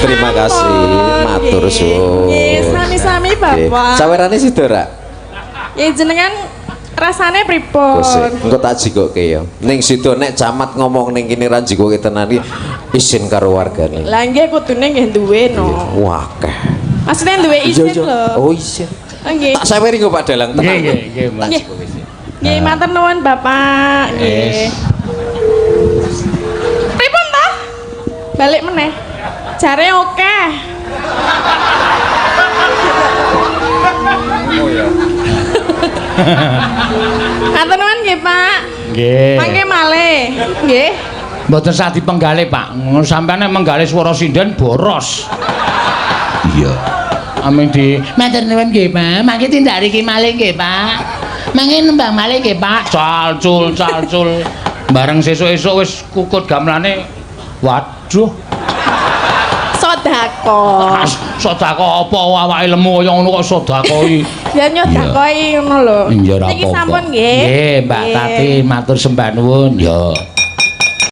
Terima kasih, matur suwun. Nggih, sami-sami Bapak. Sawerane sida ra? Ya jenengan rasane pripun? Kose, engko tak jikoke ya. Ning sida nek camat ngomong ning kene ra jikoke tenan iki isin karo wargane. Lah nggih kudune nggih duwe no. Wah, akeh. Maksudnya duwe isin lho. Oh, isin. Oh, nggih. Tak saweri kok Pak Dalang Nggih, tenang. nggih, nggih, Mbak. Nggih. Nggih, matur nuwun Bapak. Nggih. Yes. Pripun ta? Balik meneh. Jare oke. Oh ya. Matur nuwun nggih, Pak. Nggih. Mangke malih. Nggih. Mboten sah dipenggalih, Pak. Sampeyan nek menggalih swara sinden boros. Iya. Amin di matur nuwun nggih, Pak. Mangke tindak riki malih nggih, Pak. Mangke nembang malih nggih, Pak. Calcul calcul. Bareng sesuk-esuk wis kukut gamelane. Waduh, Sedekah. Sedekah apa awake lemu kaya ngono kok sedekahi. Ya nyedekahi ngono lho. Iya ora Niki apa-apa. sampun nggih. Nggih, Mbak Nggih. Tati matur sembah nuwun. Ya.